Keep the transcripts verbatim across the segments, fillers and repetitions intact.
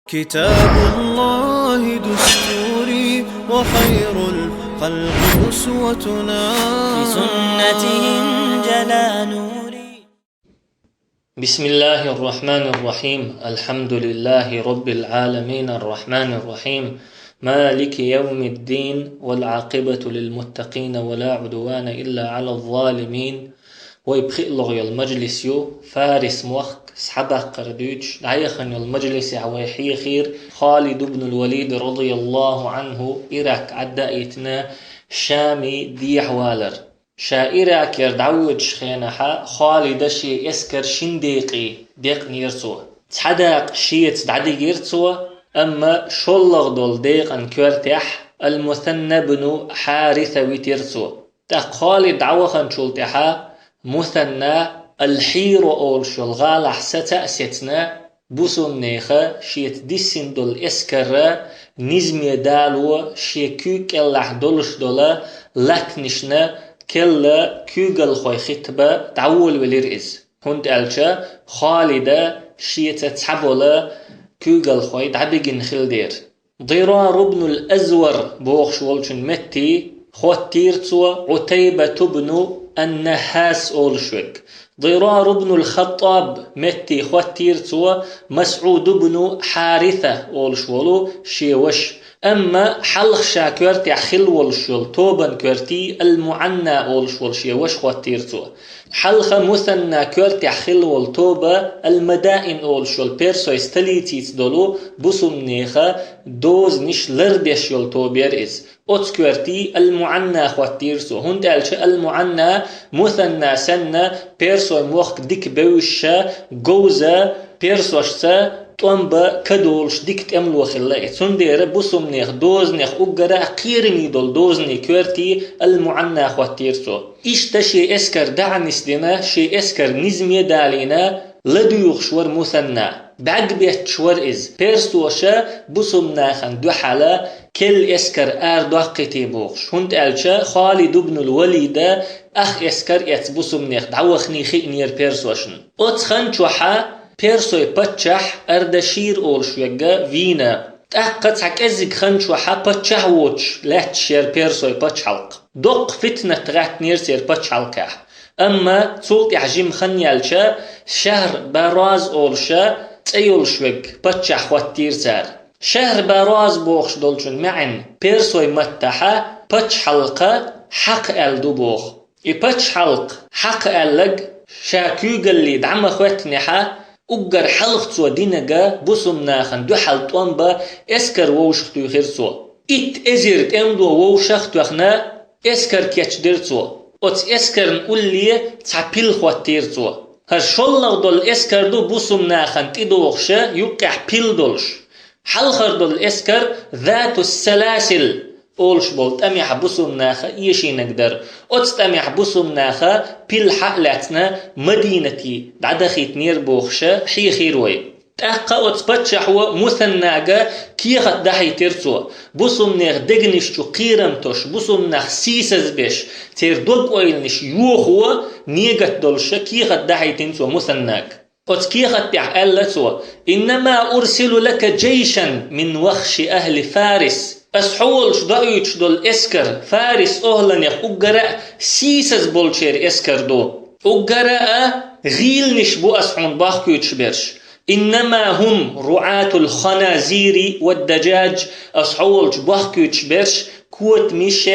كتاب الله دستوري وخير الخلق أسوتنا. بسنته انجلى نوري. بسم الله الرحمن الرحيم. الحمد لله رب العالمين الرحمن الرحيم مالك يوم الدين والعاقبة للمتقين ولا عدوان إلا على الظالمين. Вай пхиълагӀа йола мажлис ю, Фарис мохк схьабаккхар дуьйцуш, дӀаяхана йолу мажлисехь вай хьехийра Халид ибн ал-Валид, радияллаху Ӏанху, Ирак Ӏадда а йитина, Шаме дехьавалар. Ша Иракера дӀавоьдучу хенахьа Халида шен эскар шина декъе декънера цо. Цхьа дакъа шеца дӀадигира цо, амма шоллагӀа долу декъан коьртехь Ал-Мусанна бну Хьариса витира цо. ТӀаккха Халид дӀаваханчул тӀаьхьа Мусанна Ал-Хьира олуш йолу гӀалахь саца а сецна, бусулбанеха шеца диссина долу эскарра низаме дало шен куьйга кӀелахь долуш долу латтанашна келла куьйгалхой хитта бан дӀаволавелира иза, хӀунда аьлча Халида шеца цхьаболу куьйгалхой дӀабигина хилла дера. Дирар ибн ал-Азвар бохуш волчун метте хӀоттийра цо Ӏутайбат ибн ан-Нахьас олуш верг. Дирар ибн ал-Хаттаб метте хӀоттийра цо МасӀуд ибн Хьариса олуш волу шен ваша. Амма хьалха ша коьртехь хилла волуш йолу тобан коьртий Ал-МуӀанна олуш волу шен ваша хӀоттийра цо. Хьалха Мусанна коьртехь хилла волу тоба Ал-Мадаин олуш йолу персой столицаца долу бусулбанеха дозанаш лардеш йолу тоба яра иза. Оцу коьртий Ал-МуӀанна хӀоттийра цо, хӀунда аьлча Ал-МуӀанна Мусанна санна персой мохк дика бевзаш, говза персошца тӀом бан ка долуш дика тӀемало хилла и. Цундела бусулбанех дозанех уггара а кхераме долу дозанийн коьртий Ал-МуӀанна хӀоттийра цо. Иштта шен эскар дӀа а нисдина, шен эскар низаме а далийна, ладуьйгӀуш вара Мусанна. БӀаьрг бетташ вара иза, персоша бусулбанехана дуьхьал келла эскар арадоккхуьйтий бохуш, хӀунда аьлча Халид ибн ал-Валида ах эскар эцна бусулбанех дӀаваханий хиънера персошна. Оцу хан чохьа персой паччахь Ардашир олуш вегга вийна. ТӀаккха цхьа кӀеззиг хан чохьа паччахь воцуш лаьтташ яра персой пачхьалкх. Доккха фитнат гӀаьттинера церан пачхьалкхехь. Амма цул тӀаьхьа жима хан яьлча, Шахр Бараз олуша цӀе йолуш вегга паччахь хӀоттийра цара. Шахр Бараз бохуш долчун маьӀна персой маттахьа пачхьалкха хьакха аьлла ду боху. И пачхьалкх хьакха аьллаг ша куьйгаллий дӀа ма хӀоьттинехьа, уггар хьалха цо динага бусулбанехана дуьхьал тӀом бан эскар вовшахтуьйхира цо. Итт эзар тӀемало вовшах а тоьхна, эскар кечдира цо. Оцу эскарна улле цхьа пил хӀоттийра цо. ХӀара шоллагӀа долу эскар ду бусулбанехана тӀедогӀуша юккъехь пил долуш. Хьалхара долу эскар Затус-Саласил олуш болу тӀамехь бусулбанеха эшийнаг дара. Оцу тӀамехь бусулбанеха пил хьа а лаьцна Мадинате дӀадахийтинера бохуша хьехийра вай. ТӀаккха оцу паччахьо Мусаннага кехат дахьийтира цо. Бусулбанех дегнаш чу кхерам тосуш, бусулбанех сийсазбеш, церан дог-ойланаш йохо, негат долуша кехат дахьийтина цо Мусаннага. Оцу кехат тӀехь аьлла цо: «Иннама урсилу лака джайшан мин вахши ахли Фарис». Ас хьо волчу доуьйтуш долу эскар Фарис охӀланех уггара а сийсаз болчеран эскар ду. Уггара а гӀийланаш бу ас хьуна бохкуьйтуш берш. «Иннама хӀум руӀатул ханазири вад-даджадж», ас хьо волчу бохкуьйтуш берш котамаш,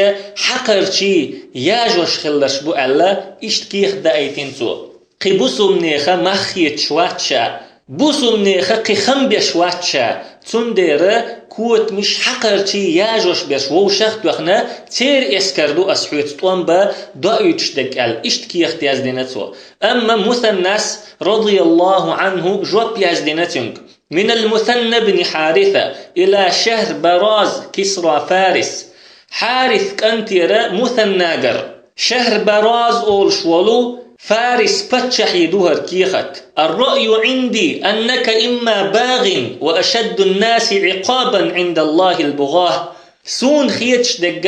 хьакхарчий яжош хилларш бу аьлла, иштта кехат даийтина цо. Кхин бусулбанеха мах хеташ вац ша, бусулбанеха кхин хам беш вац ша, цундела котамаш, хьакхарчий яжош берш вовшах а тоьхна, церан эскар ду ас хьоьца тӀом бан доуьйтуш дерг аьлла, иштта кехат яздина цо. Амма Мусаннас, радияллаху Ӏанху, жоп яздина цуьнга: «Минал Мусанна бни Хьариса ила Шахр Бараз кисра Фарис». Хьарис кӀантера Мусаннагара Шахр Бараз олуш волу Фарис паччахьан ду хӀара кехат. «Ар-раъю Ӏинди аннака имма багӀин ва ашаддун-наси Ӏикъабан Ӏиндаллахил бугӀат». Суна хеташ дерг,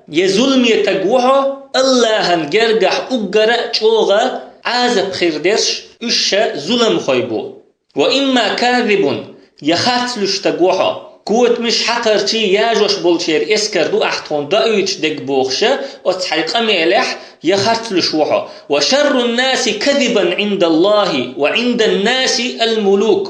я зуламе таг ву хьо, Аллахьан гергахь уггара а чӀогӀа Ӏазап хир дерш уьш ша зуламхой бу. «Ва имма казибун, я харц луьйш стаг ву хьо. Котамаш хьакхарчий яжош болчеран эскар ду ахь тхуна доуьйтуш дерг бохуш, оцу хьайн къамелехь я харц луьйш ву хьо. وشر الناس كذبا عند الله وعند الناس الملوك.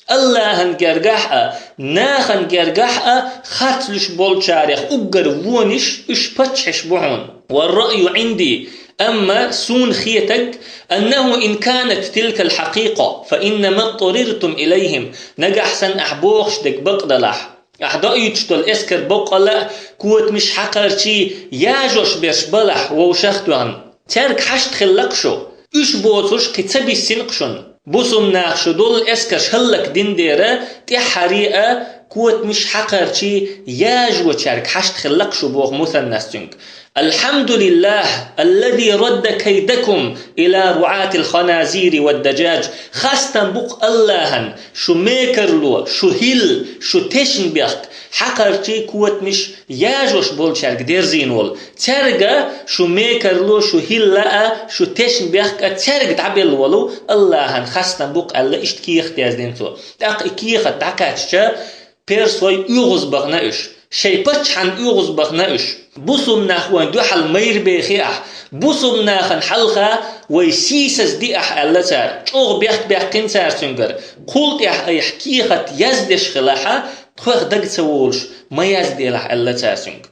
Аллахьан гергахь а, нахана гергахь а харц луьйш болчарех уггар вонаш уьш паччахьаш бу хьуна. والرأي عندي, амма суна хетаг, أنه إن كانت تلك الحقيقة فإنما اضطررتم إليهم, нагахь санна ахь бохуш дерг бакъ далахь, ахь доуьйтуш долу эскар боккъала а котамаш хьакхарчий яжош берш балахь вовшах а тоьхна, цаьрга хьашт хилла-кх шу. Уьш боцурш кхин ца биссина-кх шуна. Бусулба нах шу долу эскарш хӀаллакдина дера, тӀаьххьара а котамаш хьакхарчий яжочаьрга хьашт хилла-кх шу, боху Мусаннас цуьнга. الحمد لله الذي رد كيدكم إلى رعاة الخنازير والدجاج. Хастам бу-кх Аллахьан, шу мекарло, шу хӀилла, шу тешнабехк хьакхарчий котамаш яжош болчаьрга дерзийна волу. Цаьрга шу мекарло, шу хӀилла а, шу тешнабехк а цаьрга дӀабелла волу Аллахьан хастам бу-кх аьлла, иштта кехат яздина цо. ТӀаккха и кехат дӀакхаьчча, персой оьгӀазбахана уьш, шайн паччахьна оьгӀазбахана уьш. Бусулба нах вайна дуьхьал майра бехи ахь, бусулба нахана хьалха вай сийсаз ди ахь аьлла цара. ЧӀогӀа бехк баьккхина цара цуьнгара. Кхул тӀаьхьа айхьа кехат яздеш хилахьа, тхох дага ца волуш, ма язделахь аьлла цара цуьнга.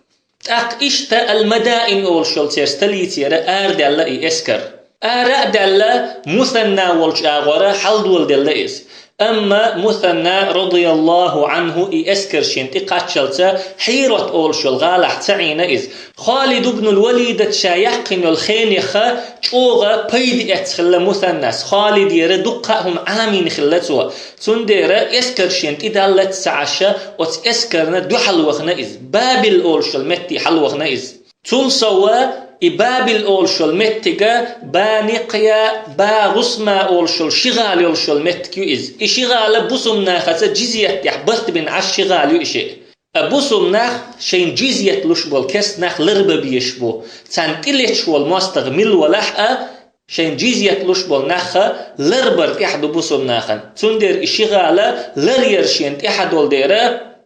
ТӀаккха иштта Ал-Мадаин олуш йолу церан столицера арадаьлла и эскар. Ара а даьлла, Мусанна волчу агӀора хьалдоладелла иза. Амма Мусанна, радияллаху Ӏанху, и эскар шена тӀекхаччалца Хьирот олуш йолу гӀалахь ца Ӏийна иза. Халид ибн ал-Валидат ша яьккхина йолу хенеха чӀогӀа пайда эцна хилла Мусаннас. Халидера дуккха а хӀума Ӏамийна хилла цо. Цундела эскар шена тӀедаллалц ца Ӏаш, оцу эскарна дуьхьал вахана иза. Бабил олуш йолу метте хьалавахана иза. Цул сова и Бабил олуш йолу меттига Баникъя, Багъусма олуш йолу ши гӀала йолуш йолу меттиг ю иза. И ши гӀала бусулба нахаца джизйет тӀехь барт бина Ӏаш ши гӀала ю и шиъ. Ткъа бусулба нах шайна джизйет луш болу керста нах ларбан безаш бу. Царна тӀелеташ волу мостагӀа мила валахь а, шайна джизйет луш болу нахха ларбар тӀехь ду бусулба нахана. Цундела и ши гӀала ларъяр шена тӀехь долу дера,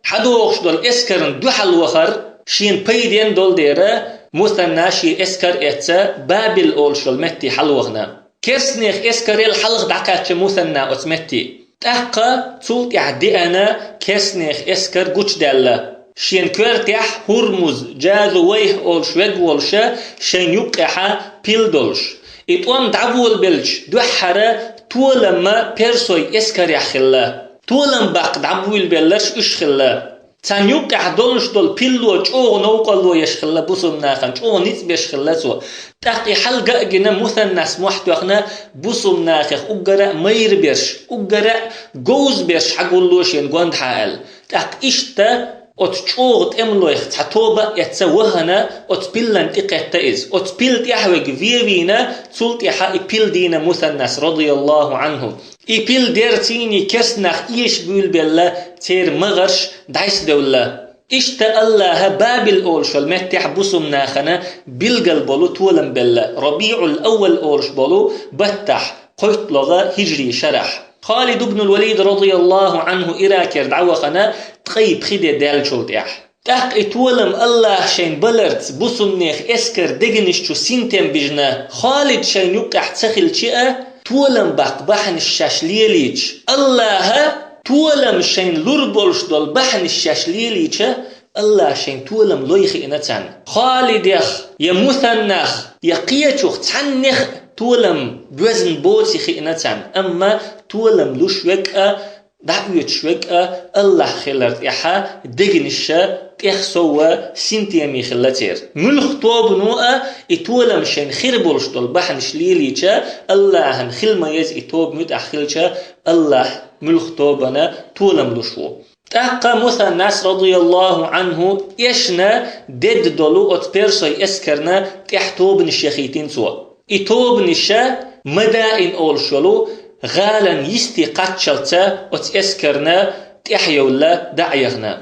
хьадогӀуш долу эскарна дуьхьал вахар шена пайденна долу дера, Мусанна шен эскар а эцна Бабил олуш йолу метте хьалавахана. Керстанех эскарел хьалха дӀакхаьчча Мусанна оцу метте. ТӀаккха цул тӀаьхьа деана керстанех эскар гучудаьлла. Шен коьртехь Хурмуз, Джазувайх олуш вег волуша шайна юккъехьа пил долуш. И тӀом дӀаболабелча дуьххьара толамма персой эскарехь хилла. Толам баккха дӀабуьйлабелларш уьш хилла. Царна юккъехь долуш долу пилло чӀогӀа новкъарло еш хилла бусулба нахана, чӀогӀа ницкъ беш хилла цо. ТӀаккха и хьал ган а гина, Мусаннас мохь тоьхна, бусулба нахех уггара а майра берш, уггара а говза берш хьагулло шена гондахьа аьлла. ТӀаккха иштта оцу чӀогӀа тӀемалойх цхьа тоба а эцна вахана, оцу пиллан тӀекхетта иза. Оцу пил тӀаьхьавега вен вийна, цул тӀаьхьа и пил дийна Мусаннас, радияллаху Ӏанху. И пил дерцийний керста нах эша буьйлабелла, церан магӀарш дӀасадевлла. Иштта Аллаха Бабил олуш йолу меттехь бусулба нахана билгал болу толам белла, РабиӀул-Аввал олуш болу баттахь, кхойтталгӀа хиджри шарахь. Халид ибн ал-Валид, радияллаху Ӏанху, Иракера дӀавахана ткъе пхи де даьллачул тӀаьхьа. ТӀаккха и толам Аллаха шайна баларца бусулбанех эскар дегнаш чу синтем бижна, Халид шайна юккъехь ца хилча а, толам баккха бахьанаш шаьш лелийча, Аллаха толам шайна лур болуш долу бахьанаш шаьш лелийча, Аллаха шайна толам лой хиъна царна. Халидех, я Мусаннах, я кхечух цхьаннех а толам боьзна боций хиъна царна, амма толам луш верг а, дӀаоьцуш верг а Аллах хилар тӀехьа дегнаша тӀех совгӀа синтемий хилла церан. Муьлхха тобано а и толам шайна хир болуш долу бахьанаш лелийча, Аллахьан хила ма еза и тоба муьтӀахь хилча, Аллах муьлхха тобанна толам луш ву. ТӀаккха Мусаннас, радияллаху Ӏанху, эшна дедда долу оцу персой эскарна тӀехь тобанаш яхийтина цо. И тобанаша Мадаин олуш йолу гӀалан йисте кхаччалца оцу эскарна тӀехь йовла дӀа а яхна.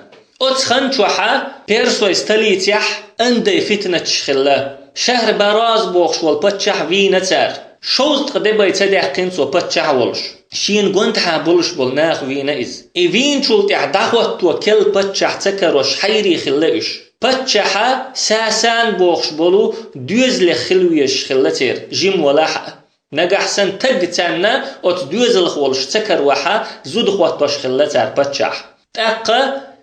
Оцу хан чохьа персой столицехь андай фитнаташ хилла. Шахр-Бараз бохуш волу паччахь вийна цара. Шовзткъа де бай ца даьккхина цо паччахь волуш. шена гондахьа болуш болу нах вийна иза. И вийначул тӀаьхьа дӀахӀотто керла паччахь ца карош хьайрий хилла уьш. Паччахьа Сасан бохуш болу доьзалех хила везаш хилла церан, жима валахь а. Нагахь санна таг царна оцу доьзалх волуш ца каравахь а, зуда хӀоттош хилла цара паччахь. ТӀаккха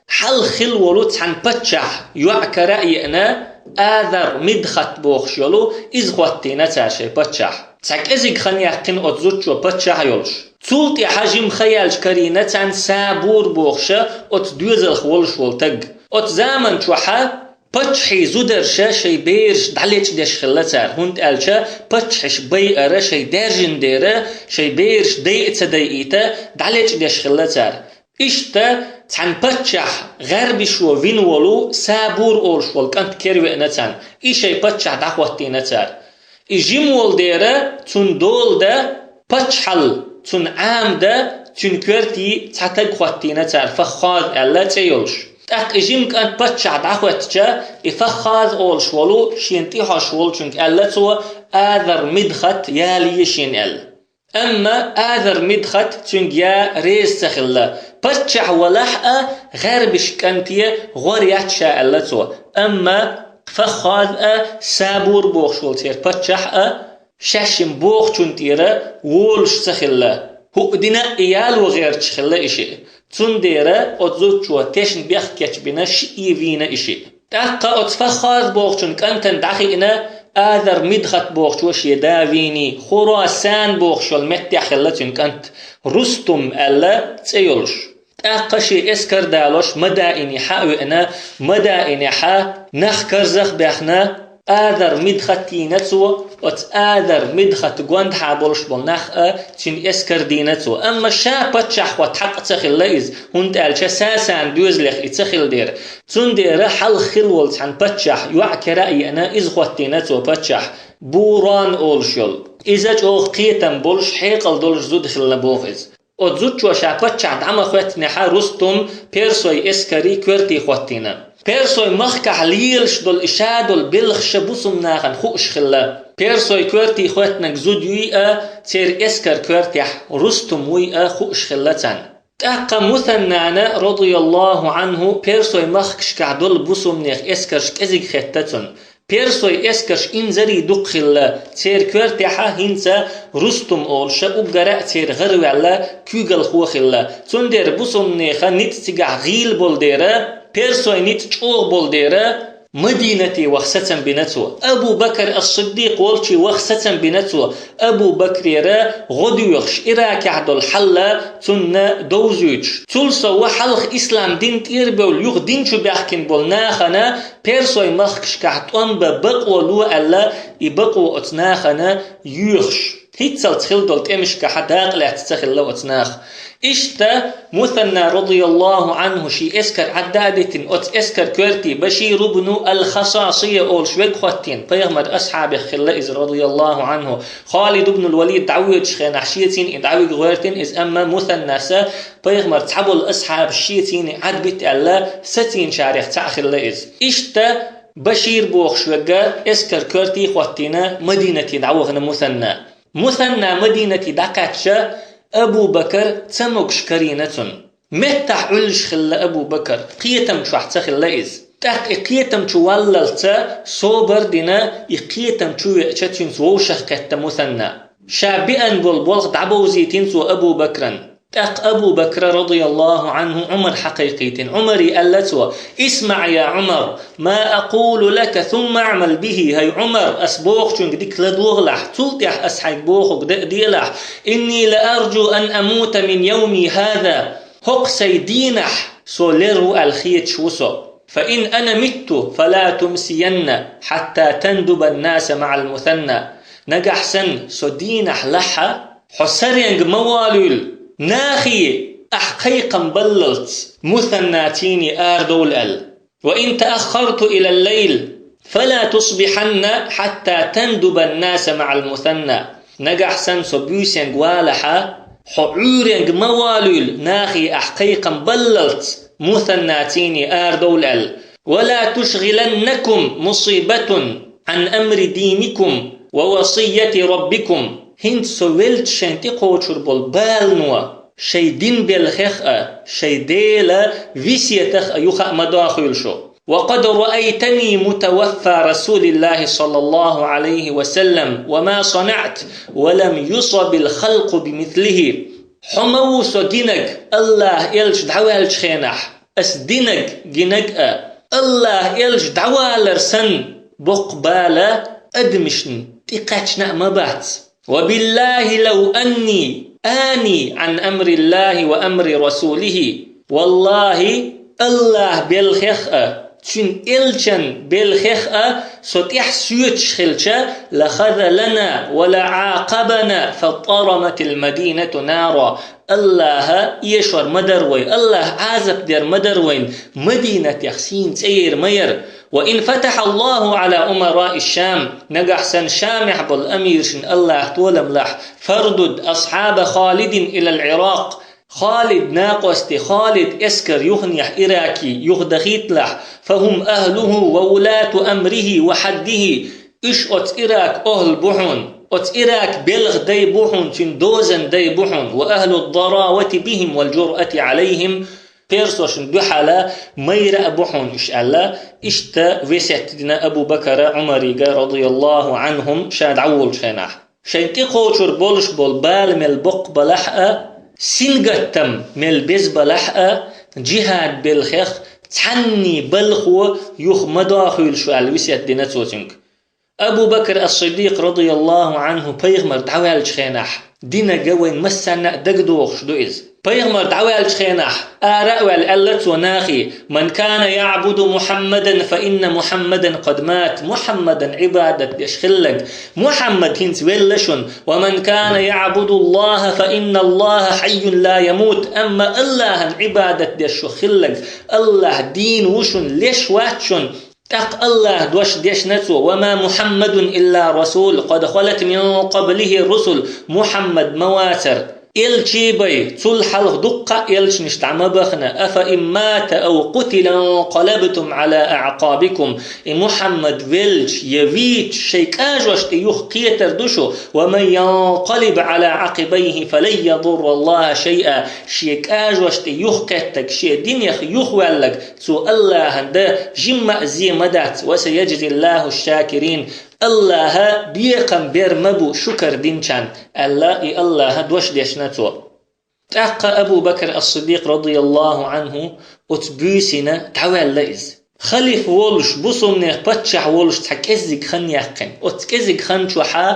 хьалха хилла волу цхьана паччахь йоӀ кара а еана, Азар Мидхат бохуш йолу, иза хӀоттийна цара шайн паччахь. Цхьа кӀезиг хан яьккхина оцу зудчо паччахь а йолуш. Цул тӀаьхьа жима хан яьлча карийна царна Сабур бохуша, оцу доьзалх волуш волу таг. Оцу заман чохьа паччахьий зударша шайн бераш дӀалечдеш хилла цара, хӀунда аьлча паччахьаш байара шайн даьржина дера, шайн бераш дайа ца дайийта, дӀалечдеш хилла цара. Иштта цхьана паччахь гӀарбишо вина волу Сабур олуш волу кӀант кервеана царна, и шайн паччахь дӀахӀоттийна цара. И жима волу дера, цунна дола дан, паччахьалла, цунна Ӏама дан, цуьнан коьртий цхьа таг хӀоттийна цара, Фаххаз аьлла цӀе йолуш. ТӀаккха и жима кӀант паччахь дӀахӀоьттича, и Фаххаз олуш волу шена тӀехьош волчуьнга аьлла цо, Азар Мидхат ялае шена аьлла. Амма Азар Мидхат цуьнга я реза ца хилла. Паччахь валахь а, гӀарбиш кӀанте гӀор яц ша аьлла цо. Амма Фаххаз а, Сабур бохуш волу церан паччахь а шаьшшимма бохучунна тӀера волуш ца хилла. ХӀуъа дина а и яло гӀерташ хилла и шиъ. Цундела оцу зудчо тешна бехк кечбина шиъ вийна и шиъ. ТӀаккха оцу Фаххаз бохучун кӀантана дӀахиъна Азар Мидхат бохучо шен да вийний, Хурасан бохуш йолу меттехь хилла цуьнан кӀант, Рустум аьлла цӀе йолуш. ТӀаккха шен эскар далош Мадаине хьа а веана, Мадаинехьа нах карзах а баьхна, Азар Мидхат йийна цо, оцу Азар Мидхат гондахьа болуш болу нах а цуьнан эскар дийна цо. Амма ша паччахь хӀотта хьакъ ца хилла иза, хӀунда аьлча Сасан доьзалех и ца хилла дера. Цундела хьалха хилла волу цхьана паччахь йоӀ кара а еана, иза хӀоттийна цо паччахь, Буран олуш йолу. Иза чӀогӀа кхетам болуш, хьекъал долуш зуда хилла боху иза. Оцу зудчо ша паччахь дӀа ма хӀоьттинехьа, Рустум персой эскарий коьртий хӀоттийна. Персой махкахь лелаш долу и ша долу белхаша бусум нахана хууш хилла. Персой коьртий хӀоьттинарг зуда юй а, церан эскар коьртехь Рустум вуй а хууш хилла царна. ТӀаккха Мусаннана, радияллаху Ӏанху, персой махкашкахь долу бусумнех эскарш кӀезиг хетта цунна. Персой эскарш инзаре дукха хилла, церан коьртехьа хӀинца Рустум олуша уггара а церан гӀараваьлла куьйгалхо хилла. Цундела бусумнеха ницкъ цигахь гӀийла болу дера, персой ницкъ чӀогӀа болу дера, Мадинате ваха сацам бина цо. Абу Бакр ас-Сиддикъ волчу ваха сацам бина цо. Абу Бакрера гӀо доьхуш, Иракехь долу хьал цунна довзуьйтуш. Цул сов хьалха ислам дин тӀера бевлла юха дин чу баьхкина болу нахана персой махкашкахь тӀом бан бакъо ло аьлла, и бакъо оцу нахана йоьхуш. ХӀинццалц хилла долу тӀемашкахьа дакъа лаьцна ца хилла оцу наха. Иштта Мусанна, радияллаху Ӏанху, шен эскар Ӏадда а дитина, оцу эскар коьртий Башир ибну ал-Хасасия олуш верг хӀоттийна, пайхамар асхьабех хилла иза, радияллаху Ӏанху. Халид ибн ал-Валид дӀавоьдучу хенахь шеца и дӀавига гӀоьртина иза, амма Мусаннаса пайхамар цхьаболу асхьабаш шеца и Ӏадбита аьлла, сацийначарех цхьаъ хилла иза. Иштта Башир бохуш верг эскар коьртий хӀоттийна, Мадинате дӀавахана Мусанна. Мусанна Мадинате дӀакхаьчча, Абу Бакр ца могуш карийна цунна. Меттахь Ӏуьллуш хилла Абу Бакр, кхетам чохь ца хилла иза. ТӀаккха и кхетам чу валлалца собар а дина, и кхетам чу веача цуьнца вовшах кхетта Мусанна. Ша беана болу болх дӀабовзийтина цо Абу Бакран. ТӀаккха Абу Бакра, радияллаху Ӏанху, Ӏумар хьакхайкхийтина. Ӏумаре аьлла цо: «ИсмаӀ, я Ӏумар, ма акъулу лака, сумма аӀмал бихи, хӀай Ӏумар, ас бохучуьнга дика ладогӀалахь, цул тӀаьхьа ас хьайга бохург дан а делахь, инни ла арджу ан амута мин явми хӀаза, хӀокху сайн дийнахь со лер ву аьлла хеташ ву со. Фа ин ана митту, фала тумсиянна, хьатта тандуба ан-наса маӀал мусанна. Нагахь санна со дийнахь лахьа, хьо саренга ма волуьйла, нахе ахь кхайкхам баллалц Мусанна цийний арадовла аьлла. Ва ин тааххарту илал лайл, фала тусбихьанна хьатта тандуба ан-наса маӀал мусанна. Нагахь санна со буьйсанга валахьа, хьо Ӏуьйренга ма волуьйла, нахе ахь кхайкхам баллалц Мусанна цийний арадовла аьлла. Вала тушгӀиланнакум мусибатун Ӏан амри диникум ва васиййати раббикум. хӀинца со велча шайн тӀекхочур болу балано шайн дин белхех а, шайн Делан весетах а юха а ма дохийла шу. وقد رأيتني متوفى رسول الله صلى الله عليه وسلم وما صنعت ولم يصب الخلق بمثله. Хьо ма ву со гинарг АллахӀан элча дӀаваьллачу хенахь, ас динарг гинарг а, АллахӀан элча дӀавалар санна боккха бала адамашна тӀекхаьчна а ма бац. وبالله لو أني آني عن أمر الله وأمر رسوله. ВаллахӀи, АллахӀан белхех а, цуьнан элчан белхех а со тӀаьхьа соьцуш хилча, لخذلنا ولعاقبنا فاضطرمت المدينة نارا. АллахӀа эшор ма дара вай, АллахӀа Ӏазап дер ма дара вайна, Мадинатех сийна цӀе ер ма яра. وإن فتح الله على أمراء الشام. Нагахь санна Шамехь болу амиршна АллахӀа толам лахь, فاردد أصحاب خالد إلى العراق. Халид накъосте, Халид эскар юханехь Ираке юхадахийталахь, فهم أهله وولاة أمره وحده. Уьш оцу Иракан охӀла бу хьуна, оцу Иракан белхан дай бу хьуна, цуьнан дозанан дай бу хьуна, وأهل الضراوة بهم والجرأة عليهم. Персошна дуьхьал майра а бу хьуна уьш аьлла, иштта весет дина Абу Бакара Ӏумарига, رضي الله عنهم, ша дӀаволучу хенахь. Шайн тӀекхочур болуш болу бала мел боккха балахь а, сингаттам мел беза балахь а, джихӀад белхех цхьанний балхо юха ма дохийла шу аьлла весет дина цо цуьнга. Абу Бакр ас-Сиддикъ, رضي الله عنه, пайхамар дӀаваьллачу хенахь динарг вайн массарна а дагадогӀуш ду иза. Пайхамар дӀаваьллачу хенахь, ара а ваьлла, аьлла цо нахе: من كان يعبد محمدا فإن محمدا قد مات. Мухьаммадан Ӏибадат деш хилларг, Мухьаммад хӀинца велла шуна. ومن كان يعبد الله فإن الله حي لا يموت. Амма АллахӀан Ӏибадат деш шу хилларг, АллахӀ дийна ву шуна, леш вац шуна. ТӀаккха АллахӀа дош дешна цо: وما محمد إلا رسول قد خلت من قبله الرسل. Мухьаммад ма вацара элчий бен, цул хьалха дуккха а элчанаш дӀа ма бахана. أفإن مات أو قتل انقلبتم على أعقابكم. И Мухьаммад велча я вийча, шайн кӀажошна тӀе юха кхетар ду шу. ومن ينقلب على عقبيه فلن يضر الله شيئا. Шен кӀажошна тӀе юха кхеттарг, шен динех юхаваьлларг, цо АллахӀан дан жимма а зе ма дац. وسيجزي الله الشاكرين. АллахӀа бекхам бер ма бу шукар динчарна, аьлла, и АллахӀа дош дешна цо. ТӀаккха Абу Бакр ас-Сиддикъ, رضي الله عنه, оцу буьйсина дӀаваьлла иза. Халиф волуш, бусулбанех паччахь волуш цхьа кӀеззиг хан яьккхина. Оцу кӀеззиг хан чохьа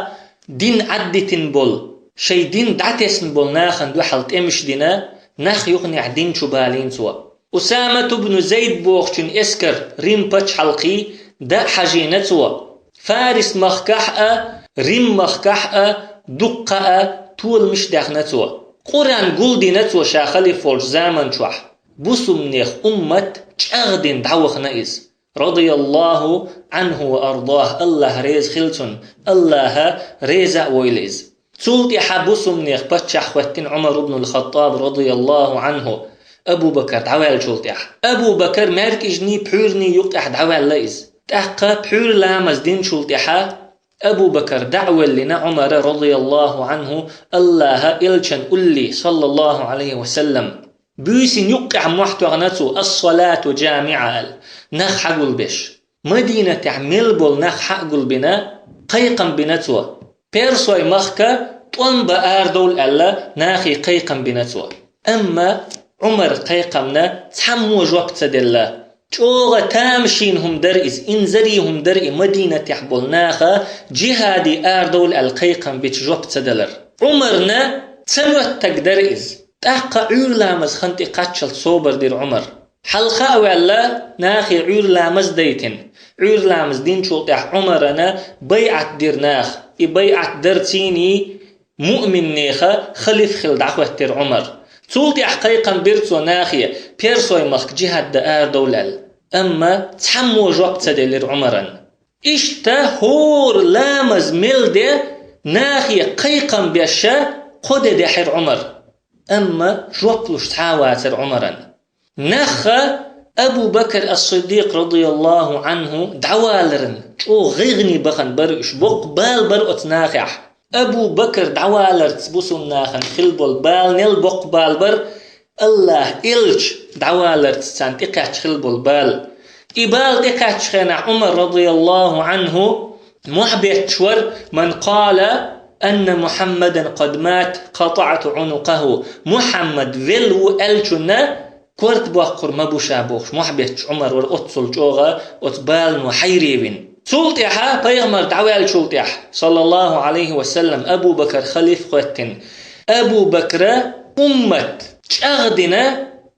дин Ӏаддитина болу, шайн дин дӀатесна болу нахана дуьхьал тӀемаш дина, нах юханехь дин чу балийна цо. Усамат ибн Зайд бохучун эскар Рим пачхьалкхе даа хьажийна цо. Фарис-махкахь а, Рим-махкахь а дуккха а толамаш даьхна цо. Къуръан гулдина цо ша халиф волчу заман чохь. Бусулбанех уммат чӀагӀдина дӀавахана иза. رضي الله عنه وأرضاه. АллахӀ реза хила цунна, АллахӀа реза а войла иза. Цул тӀаьхьа бусулбанех паччахь хӀоьттина Ӏумар ибн ал-Хаттаб, رضي الله عنه, Абу Бакр дӀаваьллачул тӀаьхьа. Абу Бакр маьркӀажний, пхьуьйрний юккъехь дӀаваьлла иза. ТӀаккха пхьуьйра ламаз динчул тӀаьхьа Абу Бакр дӀа а воьллина Ӏумара, رضي الله عنه, АллахӀа элчан улле, صلى الله عليه وسلم. Буьйсина юккъехь мохь тоьхна цо, الصلاة جامعة аьлла, нах хьагулбеш. Мадинатехь мел болу нах хьа а гулбина, кхайкхам бина цо. Персой махка тӀом бан арадовла аьлла, нахе кхайкхам бина цо. Амма Ӏумар кхайкхамна цхьаммо жоп ца делла. ЧӀогӀа тамашийна хӀума дара иза, инзаре хӀума дара и Мадинатехь болу наха джихӀаде арадовла аьлла кхайкхам бича жоп ца далар. Ӏумарна ца моьттаг дара иза. ТӀаккха Ӏуьйра ламаз хан тӀе кхаччалц собар дира Ӏумар. Хьалха а ваьлла, нахе Ӏуьйра ламаз дайтина. Ӏуьйра ламаз динчул тӀаьхьа Ӏумарана байӀат дира наха. И байӀат дара цуьнан муъминнеха халиф хила дӀахӀоьттира Ӏумар. Цул тӀаьхьа кхайкхам бира цо нахе, Персой махка джихӀад дан арадовла аьлла. Амма цхьаммо жоп ца делира Ӏумаран. Иштта хӀора ламаз мел де нахе кхайкхам беша кхо де даьхьира Ӏумар. Амма жоп луш цхьа а вацара Ӏумаран. Нахха Абу Бакр ас-Сиддикъ, رضي الله عنه, дӀаваларан чӀогӀа гӀайгӀане бахана бара уьш, боккха бала бара оцу нахехь. Абу Бакр дӀаваларца бусулба нахана хилла болу бала нел боккха бала бара, АллахӀан элча дӀаваларца царна тӀекхаьчча хилла болу бала. И бала тӀекхаьччу хенахь Ӏумар, радияллаху Ӏанху, мохь бетташ вара: «Ман къала анна Мухьаммадан къад мат, къатаӀту Ӏунукъаху». Мухьаммад велла ву аьллачунна корта боккхур ма бу ша бохуш, мохь бетташ Ӏумар вара оццул чӀогӀа оцу балано хьайре вина. Цул тӀаьхьа, пайхамар дӀаваьллачул тӀаьхьа, саллаллаху Ӏалайхи ва саллам, Абу Бакр халиф хӀоьттина. Абу Бакра уммат чӀагӀдина,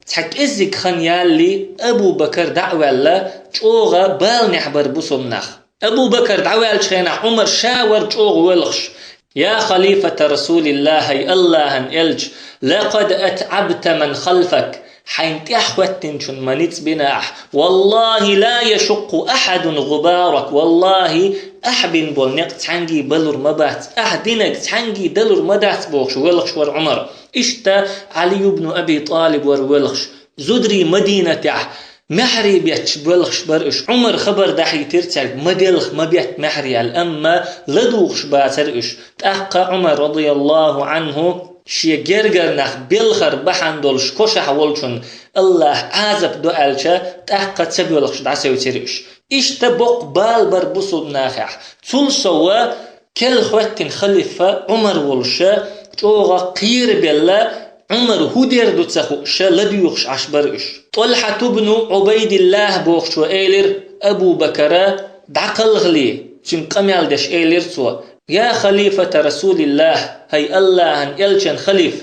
цхьа кӀеззиг хан ялале, Абу Бакр дӀа а ваьлла, чӀогӀа баланехь бара бусулба нах. Абу Бакр дӀаваьллачу хенахь Ӏумар ша вара чӀогӀа воьлхуш: «Я халифата Расулиллахь, хӀай АллахӀан элча, лакъад атӀабта ман халфак, хьайна тӀаьхьа хӀоьттинчун ма ницкъ бина ахь. Валлахьи, ла яшукъкъу ахьадун гӀубарак, валлахьи, ахь бина болу некъ цхьаьнгге балур ма бац, ахь динарг цхьаьнгге далур ма дац», – бохуш воьлхуш вара Ӏумар. Иштта Ӏали ибн Аби ТӀалиб вара воьлхуш. Зударий Мадинатехь маьхьарий бетташ боьлхуш бара уьш. Ӏумара хабар дахьийтира цаьрга, ма делха, ма бетта маьхьарий аьлла, амма ладугӀуш бацара уьш. ТӀаккха Ӏумар, радияллаху Ӏанху, шен гергара нах белхар бахьана долуш кошахь волчунна АллахӀа Ӏазап до аьлча, тӀаккха ца боьлхуш дӀасевцира уьш. Иштта боккха бала бара бусулба нахехь. Цул сов, керла хӀоьттина халифа Ӏумар волуш, чӀогӀа кхерабелла, Ӏумар хӀун дер ду ца хууш, ладуьйгӀуш Ӏаш бара уьш. ТӀалхьат ибн Ӏубайдиллахь бохучо элира Абу Бакара: «ДӀакхалхале», – цуьнга къамел деш элира цо: «Я халифата Расулиллахь, хӀай АллахӀан элчан халиф,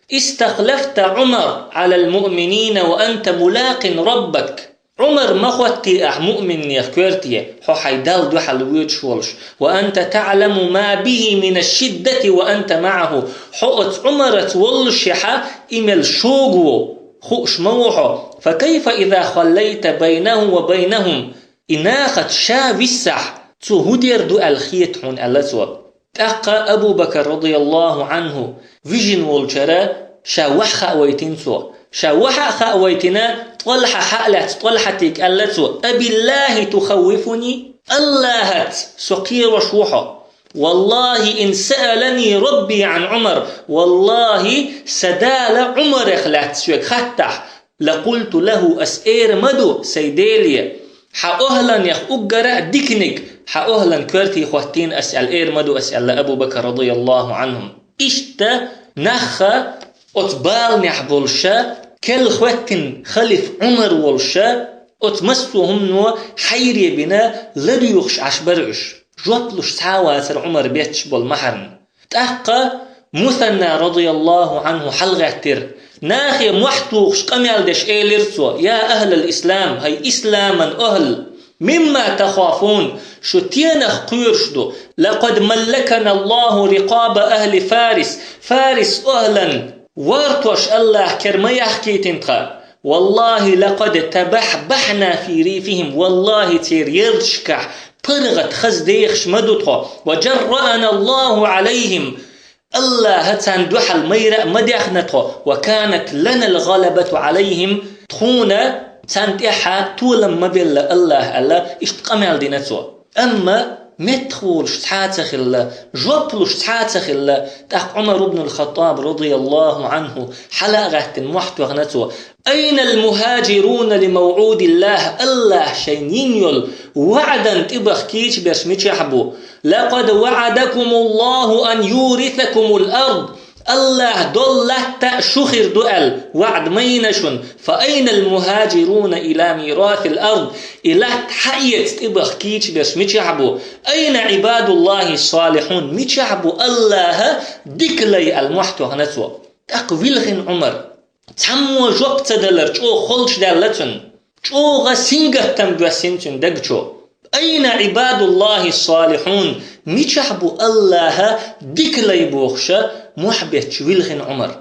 истахлафта Ӏумар Ӏалал муъминина ва анта мулакъин Раббак». Ӏумар ма хӀоттий ахь муъминех коьрте, хьо хьайн Далла дуьхьал воьдуш волуш. «Ва анта таӀламу ма бихӀи мина шшиддати ва анта маӀахӀу». Хьо оцу Ӏумараца воллушехьа, и мел шога ву, хууш ма ву хьо. «Фа кайфа иза халлайта байнахӀу ва байнахӀум». И нахаца ша виссахь, цо хӀун дер ду аьлла хета хьуна, аьлла цо. ТӀаккха Абу Бакр, радияллаху Ӏанху, вижина волчара ша ваха хаа вайтина цо. Ша ваха а хаа вайтина, ТӀалхьа хьа а лаьцна, ТӀалхьатига аьлла цо: «Абиллахьи тухаввифуни? АллахӀаца со кхерош ву хьо? Валлахьи, ин саалани Рабби Ӏан Ӏумар, валлахьи, сан Дала Ӏумарех лаьцна соьга хаттахь, лакъулту лахӀу, ас эр ма ду сайн Деле, хьан охӀланех уггара а диканиг хьан охӀлан коьрте хӀоттийна ас аьлла, эр ма ду ас», – аьлла Абу Бакр, радияллаху Ӏанху. Иштта нахха оцу баланехь болуша, керла хӀоьттина халиф Ӏумар волуша, оцу массо а хӀумано хьайре бина, ладуьйгӀуш Ӏаш бара уьш. Жоп луш цхьа а вацара Ӏумар бетташ болу маьхьарна. ТӀаккха Мусанна, радияллаху Ӏанху, хьалагӀаьттира. Нахе мохь тухуш къамел деш элира цо: «Я ахӀлал ислам, хӀай исламан охӀл, мимма тахафун, шу стенах кхоьруш ду? Лакъад маллакана АллахӀу рикъаба ахӀли Фарис, Фарис охӀлан вартош АллахӀа кара ма яхкийтина тхан. Валлахьи, лакъад табахьбахьна фи рифихӀим, валлахьи, церан ярташкахь паргӀат хаза дехаш ма ду тхо. Ва жарраана АллахӀу ӀалайхӀим, АллахӀа царна дуьхьал майра а ма дехна тхо. Ва канат ланал гӀалабату ӀалайхӀим, тхуна царна тӀехьа толам ма белла АллахӀа», – аьлла, иштта къамел дина цо. Амма меттах волуш цхьа а ца хилла, жоп луш цхьа а ца хилла, тӀаккха Ӏумар ибн ал-ХаттӀаб, радияллаху Ӏанху, хьала а гӀаьттина, мохь тоьхна цо: «Айнал мухӀажируна ли мавӀудиллахӀ? АллахӀа шайна йина йолу ваӀдан тӀебаха кийча берш мичахь бу? Лакъад ваӀадакумуллахӀу ан юрисакумул ард. АллахӀа долу латта а шу хир ду аьлла, ваӀд ма йина шуна. Фа айнал мухӀажируна ила мирасил ард? И латта хьаэца тӀебаха кийча берш мичахь бу? Айна ӀибадуллахӀи салихьун? Мичахь бу АллахӀа дика лай?» – аьлла, мохь тоьхна цо. ТӀаккха вилхина Ӏумар. Цхьаммо жоп ца далар чӀогӀа холчу даьлла цунна. ЧӀогӀа сингаттам доьссина цуьнан даг чу. «Айна ӀибадуллахӀи салихьун? Мичахь бу АллахӀа дика лай?» – бохуша, мохь бетташ вилхина Ӏумар.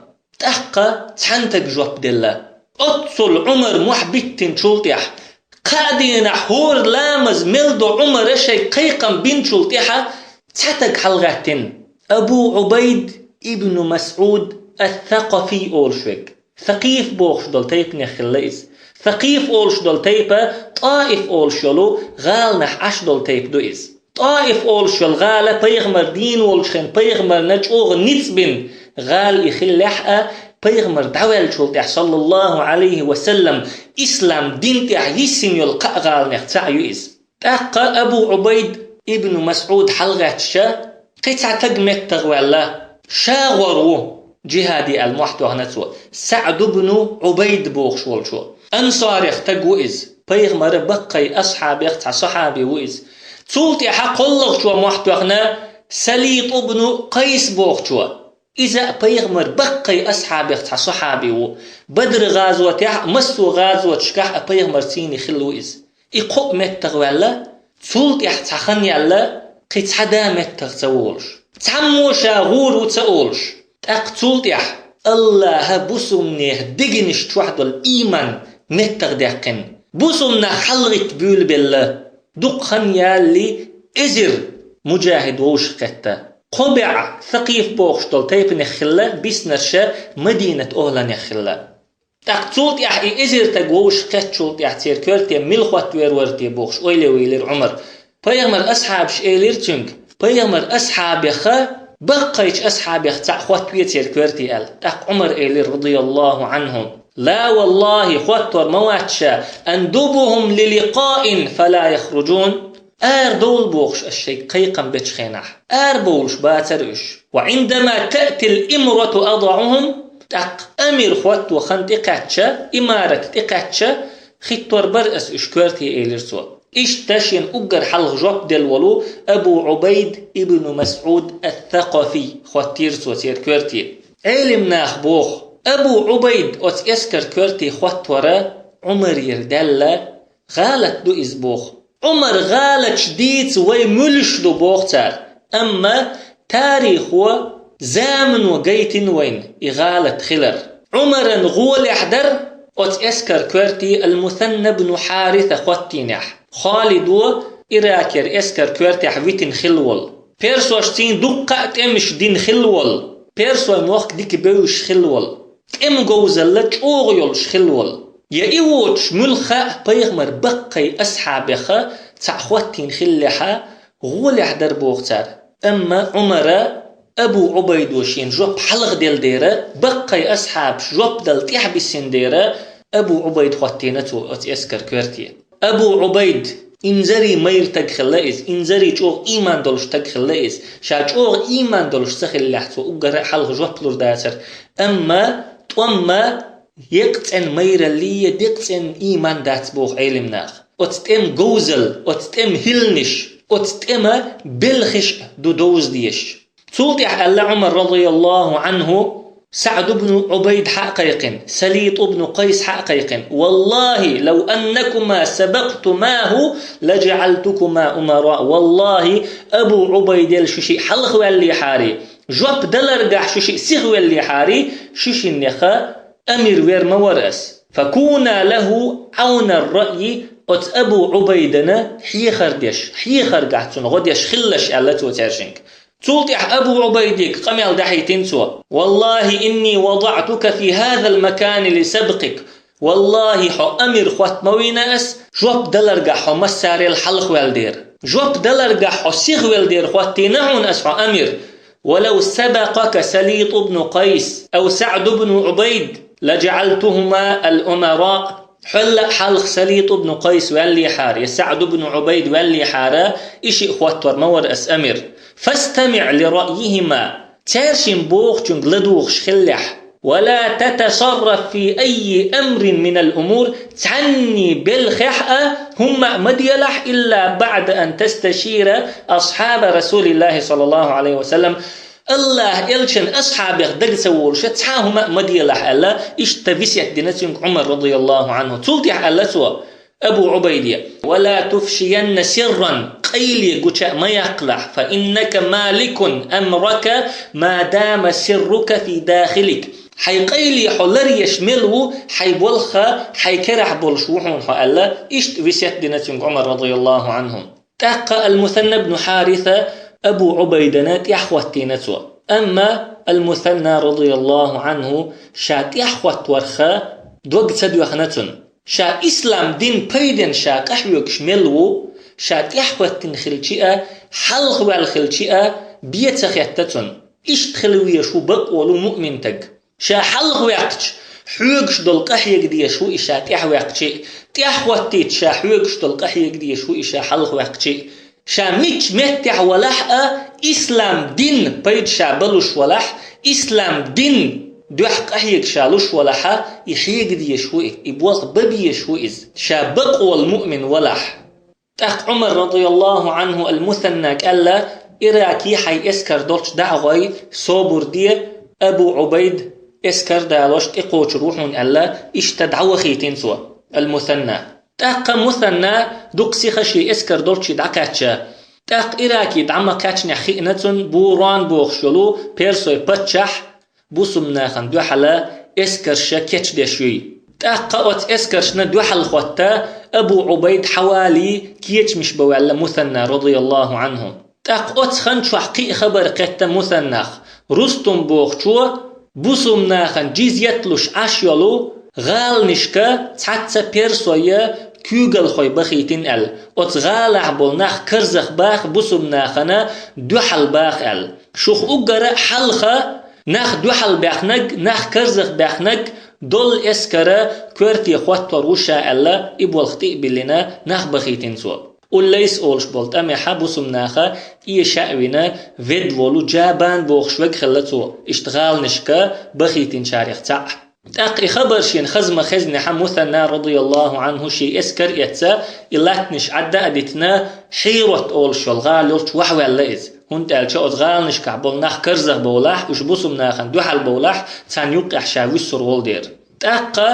ТӀаккха цхьана таг жоп делла. Оццул Ӏумар мохь биттинчул тӀехь, кхаа дийнахь хӀора ламаз мел до Ӏумара шайга кхайкхам бинчул тӀехьа цхьа таг хьалагӀаьттина. Абу Ӏубайд ибн МасӀуд ас-Сакъафи олуш верг. Сакъиф бохуш долу тайпанех хилла иза. Сакъиф олуш долу тайпа ТӀаиф олуш йолу гӀаланахь Ӏаш долу тайпа ду иза. ТӀаиф олуш йолу гӀала пайхамар дийна волчу хенахь пайхамарна чӀогӀа ницкъ бина гӀала и хиллехь а, пайхамар дӀаваьллачул тӀаьхьа, саллаллаху Ӏалайхи ва саллам, ислам дин тӀехь йиссина йолу кхаа гӀаланех цхьаъ ю иза. ТӀаккха Абу Ӏубайд ибн Масъуд хьалагӀаьттича, кхин цхьа таг меттах ваьлла, ша гӀор ву, джихаде аьлла мохь тоьхна цо, СаӀд ибн Ӏубайд бохуш волчо. Ансарех таг ву иза, пайхамара баккхий асхьабех цхьа сахьаби ву иза. Цул тӀаьхьа кхоалгӀачо мохь тоьхна Салит ибн Къайс бохучо. Иза а пайхамар баккхий асхьабех цхьа сахьаби ву. Бадр гӀазотехь а, массо а гӀазоташкахь а пайхамар цийна хилла ву иза. И кхоъ меттах ваьлла, цул тӀаьхьа цхьа хан яьлла, кхин цхьа да меттах ца волуш. Цхьаммо ша гӀур ву ца олуш. ТӀаккха цул тӀаьхьа Аллаха бусулбанех дегнаш чохь долу ийман меттах даьккхина. Бусулбанах хьалгӀитта буьйлабелла. Дукха хан ялале эзар муджахид вовшахкхетта. Кхо бӀе Сакъиф бохуш долу тайпанех хилла, биснарш Мадинат охӀланех хилла. ТӀаккха цул тӀаьхьа и эзар таг вовшахкхеттачул тӀаьхьа церан коьрте мила хӀоттавер вара те бохуш, ойла йойла Ӏумар. Пайхамар асхьабаш элира цуьнга, пайхамар асхьабеха, баккхийчу асхьабех цхьаъ хӀоттаве церан коьрте аьлла. ТӀаккха Ӏумар элира, радияллаху Ӏанху: «Ла валлахи, хӀоттор ма вац ша, андубухум ли ликъаин фала яхружун». Ара довла бохуш ас шайга кхайкхам бечу хенахь, ара бовлуш бацара уьш. «Ва Ӏиндама таътил имрату адаӀухум», тӀаккха амир хӀотто хан тӀекхаьчча, имарат тӀекхаьчча, хӀиттор бара ас уьш коьрте, элира цо. Иштта шена уггар хьалха жоп делла волу Абу Ӏубайд ибн Масъуд ас-Сакъафи хӀоттийра цо церан коьрте. Ӏелим наха боху, Абу Ӏубайд оцу эскар коьрте хӀоттор Ӏумарера даьлла, гӀалат ду иза боху. Ӏумар гӀалаташ дийца вай муьлш ду боху цара, амма тарихо, замано гайтина вайна и гӀалат хилар. Ӏумаран гӀолехь дара оцу эскар коьрте Ал-Мусанна бну Хьариса хӀоттийнехь. Халидо Иракера эскар коьртехь витина хилла волу. Персошцийн дуккха а тӀемаш дина хилла волу. Персой мохк дика бевзаш хилла волу. ТӀеман говзалла чӀогӀа йолуш хилла волу. Я и воцуш муьлхха а пайхамар баккхий асхьабеха цхьаъ хӀоттийна хиллехьа, гӀолехь дара боху цара. Амма Ӏумара Абу Ӏубайдо шена жоп хьалха делла дера, баккхий асхьабаш жоп дала тӀаьхьабиссина дера, Абу Ӏубайд хӀоттийна цо оцу эскар коьрте. Абу Ӏубайд инзаре майра таг хилла иза, инзаре чӀогӀа ийман долуш таг хилла иза. Ша чӀогӀа ийман долуш ца хиллехь, цо уггара а хьалха жоп лур дацара. Амма тӀом ма еккъа цӀена майраллий, декъа цӀена ийман дац боху Ӏелим наха. Оцу тӀеман говзал, оцу тӀеман хӀилланаш, оцу тӀеман белхаш а ду довза дезаш. Цул тӀаьхьа аьлла Ӏумар, радияллаху Ӏанху, СаӀд ибн Ӏубайд хьа а кхайкхина, Салит ибн Къайс хьа а кхайкхина: «Валлахи, лав аннакума сабакътумаху, ладжаӀалтукума умара». Валлахи, Абу Ӏубайдел шу шиъ хьалха ваьллехьарий, жоп даларгахь шу шиъ сиха веллехьарий, шу шиннеха амир вер ма вара ас. «Факуна лаху Ӏавна ар-раъйи», оцу Абу Ӏубайдана хьехар деш, хьехаргахь цунна гӀо деш хилалаш, аьлла цо цаьршинга. Цул тӀаьхьа Абу Ӏубайдига къамел дӀахьийтина цо: «Валлахи, инни вадаӀтука фи хазал макани ли сабкъик». Валлахи, хьо амир хӀотта ма вийна ас, жоп даларгахь хьо массарел хьалха ваьлла дера. Жоп даларгахь хьо сиха велла дера хӀоттийна хьуна ас хьо амир. «Валав сабакъака Салит ибн Къайс ав СаӀд ибн Ӏубайд, ладжаӀалтухума ал-умара». Хьол а хьалха Салит ибн Къайс ваьллехьара, я СаӀд ибн Ӏубайд ваьллехьара, и шиъ хӀоттор ма вара ас амир. «ФастамиӀ ли раъйихима». Цаьршин бохучуьнга ладугӀуш хиллехь. «Ва ла татасарраф фи аййи амрин минал умур», цхьанний белхехь а хӀумма а ма делахь, илла баӀда ан тасташира асхьаба Расулиллахи саллаллаху Ӏалайхи ва саллам, Аллаха элчан асхьабех дага ца волуша цхьа а хӀума а ма делахь аьлла, иштта весет дина цуьнга Ӏумар, радияллаху Ӏанху. Цул тӀехьа аьлла цо, Абу Ӏубайде: «Ва ла туфшиянна сирран», къайле гуча а ма яккхалахь, «фа иннака маликун амрака ма дама сиррука фи дахилик». Хьайн къайле хьо ларъеш мел ву, хьайн болх хьайн керахь болуш ву хьуна хьо аьлла, иштта весет дина цуьнга Ӏумар, радияллаху Ӏанху. ТӀаккха Ал-Мусанна бну Хьариса Абу Ӏубайдана тӀаьхьахӀоттийна цо. Амма Ал-Мусанна, радияллаху Ӏанху, ша тӀаьхьахӀоттаварха дог ца доьхна цунна. Ша ислам дин пайден ша къахьоьгуш мел ву, Ша тӀаьхьахӀоттийна хилча а, хьалхаваьлла хилча а, бе ца хетта цунна. Иштта хила везаш ву бакъволу муъминтаг. Ша хьалхаваьккхича, хьоьгуш долу къахьега дезаш ву и ша тӀаьхьаваьккхича а, тӀаьхьахӀоттийча, ша хьоьгуш долу къахьега дезаш ву и ша хьалхаваьккхича а. Ша мичча меттехь валахь а, ислам дин пайда ша балуш валахь, ислам дин дуьхьа къахьега ша луш валахь а, и хьега дезаш ву и, и болх бан безаш ву иза, ша бакъволу муъмин валахь. ТӀаккха Ӏумар, радияллаху Ӏанху, ал-Мусанна кӀел аьлла: «Иракехь хьайн эскар долчу даӀгӀой собар де, Абу Ӏубайд эскар далош тӀекхочур ву хьуна», — аьлла, иштта дӀавахийтина цо ал-Мусанна. ТӀаккха Мусанна дукха сиха шен эскар долчу дӀакхаьчча, тӀаккха Ираке дӀа ма кхаьчнехь хиъна цунна Бурон бохуш йолу персой паччахь бусулба нахана дуьхьала эскарш кечдеш юй. ТӀаккха оцу эскаршна дуьхьал хӀотта Абу Ӏубайд хьавалий кечамаш бан ваьлла Мусанна, радияллаху Ӏанху. ТӀаккха оцу хан чохь кхин а хабар кхетта Мусаннах. Рустум бохучо бусулба нахана джизйат луш Ӏаш йолу гӀаланашка цхьацца персойя куьйгалхой бахийтина аьлла, оцу гӀалахь болу нах карзахбаха, бусулба нахана дуьхьал баха аьлла. Шух уггара хьалха нах дуьхьал баьхнарг, нах карзахбаьхнарг долу эскара коьрте хӀоттор ву ша аьлла, и болх тӀе а биллина, нах бахийтина цо. Уллайс олуш болу тӀамехьа бусулба наха тӀе ша а вина, ведда волу Джабан бохуш верг хилла цо, иштта гӀаланашка бахийтинчарех цхьаъ. ТӀаккха и хабар шена хаза ма хезнехьа, Мусанна, радияллаху Ӏанху, шен эскар а эцна, и латтанаш Ӏадда а дитина, Хьирот олуш йолу гӀала йолчу вахьаваьлла иза. ХӀунда аьлча оцу гӀаланашкахь болу нах карзахбовлахь, уьш бусулба нахана дуьхьал бовлахь, царна юккъехь ша вуьссур волу дера. ТӀаккха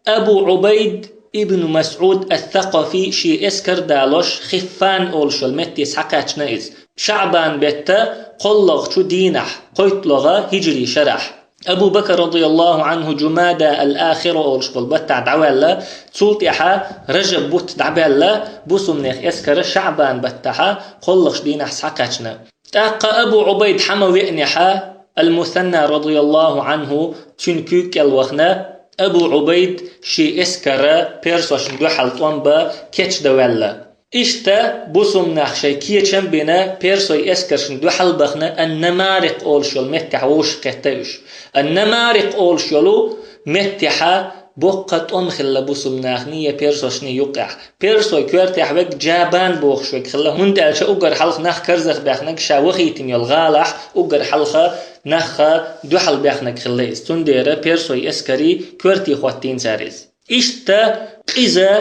Абу Ӏубайд ибн МасӀуд ас-Сакъафи шен эскар далош Хиффан олуш йолу метте схьакхаьчна иза. ШаӀбан бетта кхоалгӀачу дийнахь, кхойтталгӀа хиджри шарахь. Абу Бакр, радияллаху Ӏанху, Джумада ал-Ахира олуш болу баттахь дӀаваьлла, цул тӀаьхьа Ражаб бутт дӀабаьлла, бусулба нехан эскар ШаӀбан баттахьа кхоалгӀачу дийнахь схьакхаьчна. ТӀаккха Абу Ӏубайд хьа ма веанехьа, ал-Мусанна, радияллаху Ӏанху, цуьнан куьйга кӀел вахана, Абу Ӏубайд шен эскар персошна дуьхьал тӀом бан кечдан ваьлла. Иштта бусулба нах шайн кечам а бина, персой эскаршна дуьхьал бахана, ан-Намарикъ олуш йолу меттехь вовшахкхетта уьш. Ан-Намарикъ олуш йолу меттехьа боккха тӀом хилла бусулба нахний я персошний юккъехь. Персой коьртехь верг Джабан бохуш верг хилла, хӀунда аьлча уггар хьалха нах карзахбаьхнарг ша вахийтина йолу гӀалахь, уггар хьалха нахха дуьхьал баьхнарг хилла иза. Цундела персой эскарий коьрте хӀоттийна цара иза. Иштта къиза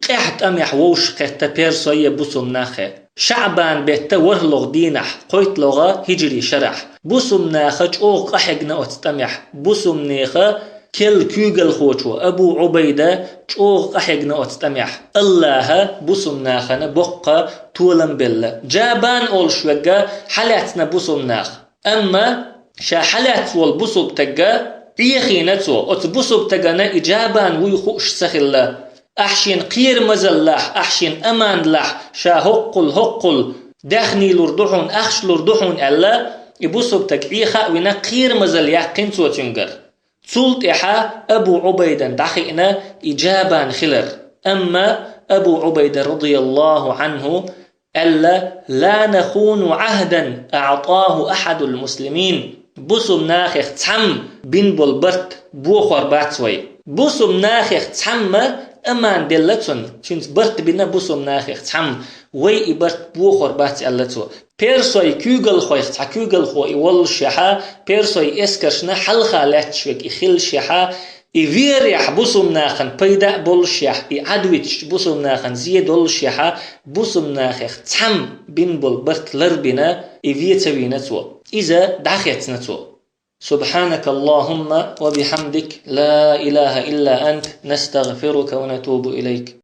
къаьхьа тӀамехь вовшахкхетта персой я бусулба нахе. ШаӀбан бетта ворхӀалгӀа дийнахь, кхойтталгӀа хиджри шарахь. Бусулба наха чӀогӀа къахьегна оцу тӀамехь. Бусулба нехан керла куьйгалхочо Абу Ӏубайда чӀогӀа къахьегна оцу тӀамехь. Аллаха бусулба нахана боккха толам белла. Джабан олуш верг хьалаьцна бусулба нах. Амма ша хьалаьцна волу бусулба стаг Ӏехийна цо, оцу бусулба стагана и Джабан вуй хууш ца хилла. Ахь шена кхерамазаллахь, ахь шена амандалахь, ша хӀоккхул, хӀоккхул, даьхний лур ду хьуна, ахча лур ду хьуна аьлла, и бусулба стаг Ӏеха а вина, кхерамазалла яьккхина цо цуьнгара. Цул тӀаьхьа Абу Ӏубайдан дӀахиъна и Джабан хилар. Амма Абу Ӏубайда, радияллаху Ӏанху, аьлла: «Ла нахуну Ӏахдан аӀтаху ахьадул муслимин». Бусулба нахех цхьамма бина болу барт бохор бац вай. Бусулба нахех цхьамма аман делла цунна, цуьнца барт бина бусулба нахех цхьамма, вай и барт бохор бац, аьлла цо. Персой куьйгалхойх цхьа куьйгалхо и воллушехьа, персой эскаршна хьалха лаьтташ верг и хилшехьа, и верехь бусулба нахана пайда а боллушехь, и Ӏадвиташ бусулба нахана зе доллушехьа, бусулба нахех цхьамма бина болу барт ларбина, и ве ца вийна цо. Иза дӀахецна цо. سبحانك اللهم وبحمدك، لا إله إلا أنت، نستغفرك ونتوب إليك.